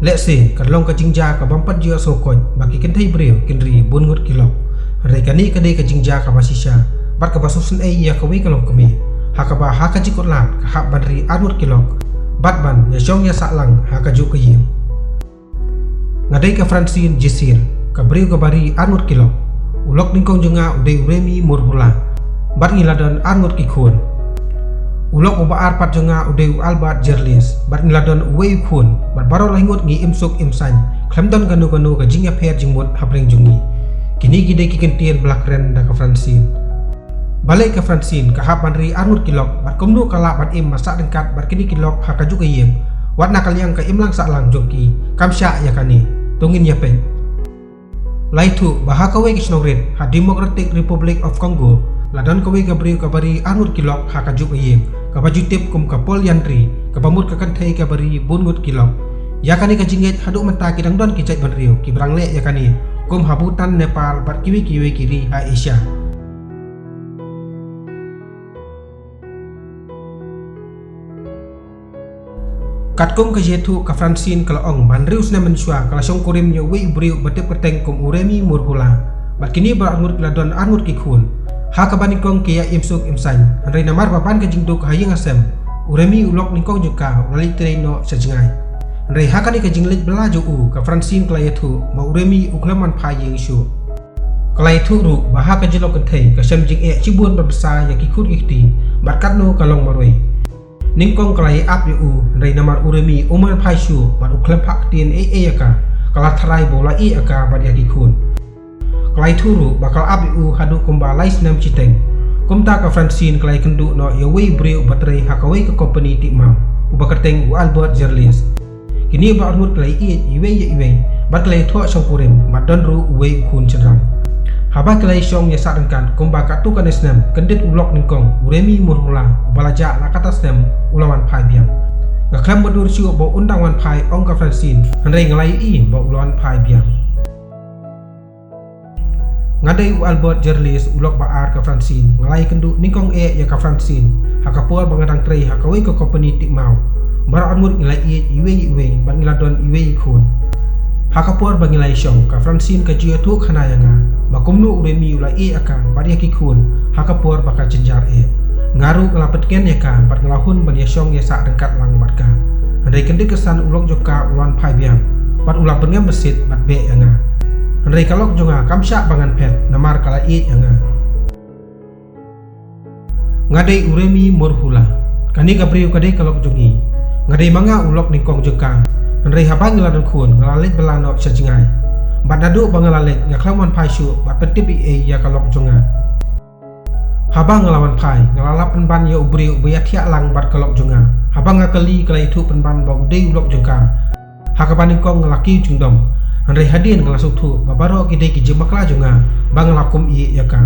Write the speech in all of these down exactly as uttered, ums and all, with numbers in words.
Lehse kan long ka jingjia ka bym pat ju sngewkoit ba ki kynthei briew kin ri bun ngut ki lok. Hynrei kane ka dei ka jingjia kaba shisha bad kaba sngewsynei ïa kawei ka longkmie, ha kaba ha ka jingkutlad ka hap ban ri ar ngut ki lok bad ban ïashong ïasahlang ha kajuh ka ïing. Nga dei ka Francine Jisir, ka briew kaba ri ar ngut ki lok. U lok nyngkong jong nga u dei u Remi Murhula bad ngi la don ar ngut ki khun. U lok uba ar pat jong nga u dei u Albert Jerlis bad ngi la don uwei u khun, bad baroh lai ngut ngi im suk im saiñ, khlem don kano kano ka jingïapher jingmut hapdeng jong ngi. Kine ki dei ki kyntien ba la kren da ka Francine. Balei ka Francine ka hap ban ri ar ngut ki lok bad kumno ka lah ban im ba sah ryngkat bad kine ki lok ha kajuh ka ïing, wat na ka liang ka imlang sahlang jong ki? Kam shah ïa kane. To ngin ïa peit. La ïathuh ba ha kawei ka shnong rit ha Democratic Republic of Congo, la don kawei ka briew kaba ri ar ngut ki lok ha kajuh ka ïing, kaba ju tip kum ka Paul Yandri, kaba mut ka kynthei kaba ri bun ngut ki lok. Ïa kane ka jingngeit haduh mynta ki dang don ki jaitbynriew kiba dang leh ïa kane, kum ha Bhutan, Nepal bad kiwei kiwei ki ri ha Asia. Katkum ka jingïathuh, ka Francine ka la ong ba hynriew snem mynshuwa ka la shongkurim ïa uwei u briew ba tip kyrteng kum u Remi Murhula. Bad kine baroh ar ngut ki la don ar ngut ki khun. Ha kaba nyngkong ki ïa im suk im saiñ, hynrei namar ba ban ka jingduk ha ïing ha sem, u Remi u lok nyngkong jong ka u la leit trei noh sha jngai. Hynrei ha kane ka jingleit bylla jong u, ka Francine ka la ïathuh ba u Remi u khlem wan phai ïing shuh. Ka la ïathuh ruh ba ha ka jinglong kynthei ka shem jingeh shibun ban bsa ïa ki khun ki kti bad katno ka long marwei. Nyngkong ka la ïa ap ïa u, hynrei namar u Remi um wan phai shuh bad u khlem phah ktien ei ei ïa ka, ka la tharai ba u la ïeh ïa ka bad ïa ki khun. Ka la ïathuh ruh ba ka la ap ïa u haduh kumba lai snem shiteng. Kumta ka Francine ka la ïakynduh noh ïa uwei u briew uba trei ha kawei ka kompani tih maw, uba kyrteng u Albert Jerlis. Kine baroh ar ngut ki la ïeit iwei ïa iwei bad ki la ïathoh shongkurim bad don ruh uwei u khun shynrang. Haba ki la ïashong ïasah ryngkat kumba katto katne snem, kyndit u lok nyngkong, u Remi Murhula, uba la jah la katta snem, u la wan phai biang. Nga khlem bad dur shuh ba un dang wan phai, ong ka Francine, hynrei nga la ïohi ba u la wan phai biang. Nga dei u Albert Jerlis, u lok ba ar ka Francine. Nga la ïakynduh nyngkong eh ïa ka Francine ha ka por ba nga dang trei ha kawei ka kompani tih maw. Baroh ar ngut ngi la ïeit iwei ïa iwei bad ngi la don iwei i khun. Ha ka por ba ngi la ïashong, ka Francine ka ju ïathuh khana ïa nga ba kumno u Remi u la ïeh ïa ka bad ïa ki khun ha ka por ba ka jynjar eh. Nga ruh nga la pyntngen ïa ka bad nga la hun ban ïashong ïasah ryngkat lang bad ka. Hynrei kyndit ka san u lok jong ka u la wan phai biang bad u la byrngem beit bad beh ïa nga. Hynrei ka lok jong nga kam shah ba ngan phet namar ka la ïeit ïa nga. Nga dei u Remi Murhula. Kane ka briew ka dei ka lok jong ngi. Nga dei ma nga u lok nyngkong jong ka. Hynrei haba ngi la don khun nga la leit bylla noh sha jngai. Bad naduh ba nga la leit nga khlem wan phai shuh bad pyntip ei ei ïa ka lok jong nga. Haba nga la wan phai nga la lap pynban ïa u briew uba ïathiah lang bad ka lok jong nga. Haba nga kylli ka la ïathuh pynban ba u dei u lok jong ka. Ha kaba nyngkong nga la kiew jingdom. Hynrei hadien nga la sngewthuh ba baroh ki dei ki jingbakla jong nga ba nga la kum ïeh ïa ka.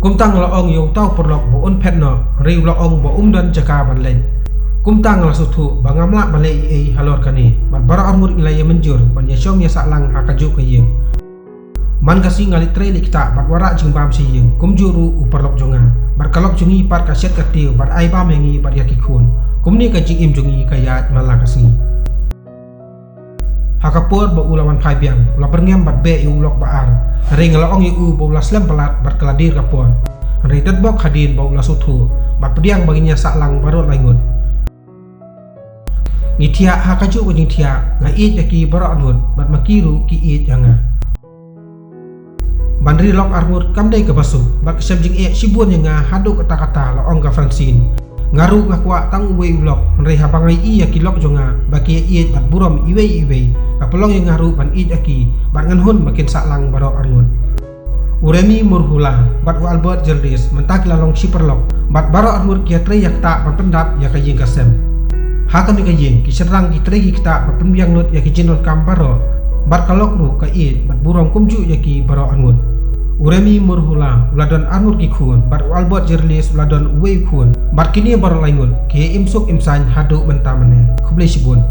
Kumta nga la ong ïa uta u paralok ba un phet noh, hynrei u la ong ba um don jaka ban leit. Kumta nga la sngewthuh ba ngam lah ban leh ei ei halor kane bad baroh ar ngut ngi la ïa mynjur ban ïashong ïasah lang ha kajuh ka ïing. Man ka sngi nga leit trei leit ktah bad wanrah jingbam sha ïing, kumjuh ruh u paralok jong nga. Bad ka lok jong ngi pat ka shet ka tiew bad ai bam ïa ngi bad ïa ki khun. Kumne ka jingim jong ngi ka ïaid man la ka sngi. Ha ka por ba u la wan phai biang u la byrngem bad beh ïa u lok ba ar. Hynrei nga la ong ïa u ba u la slem palat bad ka la dier ka por. Hynrei dep bok hadien ba u la sngewthuh bad pdiang ba ngin ïasah lang baroh lai ngut. Ngi thiah ha kajuh ka jingthiah, nga ïeit ïa ki baroh ar ngut bad ma ki ruh ki ïeit ïa nga. Ban ri lok ar ngut kam dei kaba suk bad ka shem jingeh shibun ïa nga haduh katta katta, la ong ka Francine. Nga ruh nga kwah tang uwei u lok, hynrei haba nga ïohi ïa ki lok jong nga ba ki ïeit bad burom iwei ïa iwei, ka pynlong ïa nga ruh ban ïeit ïa ki bad ngan hun ba kin sah lang baroh ar ngut. U Remi Murhula bad u Albert Jerlis mynta ki la long shi paralok bad baroh ar ngut ki ïatrei ïa ktah ban pyndap ïa ka ïing ka sem. Ha kane ka ïing ki shynrang ki trei ki ktah ban pynbiang lut ïa ki jingdonkam baroh bad ka lok ruh ka ïeit bad burom kumjuh ïa ki baroh ar ngut. U Remi Murhula u la don ar ngut ki khun bad u Albert Jerlis u la don uwei u khun bad kine baroh lai ngut ki im suk im saiñ haduh mynta mynne. Khublei shibun.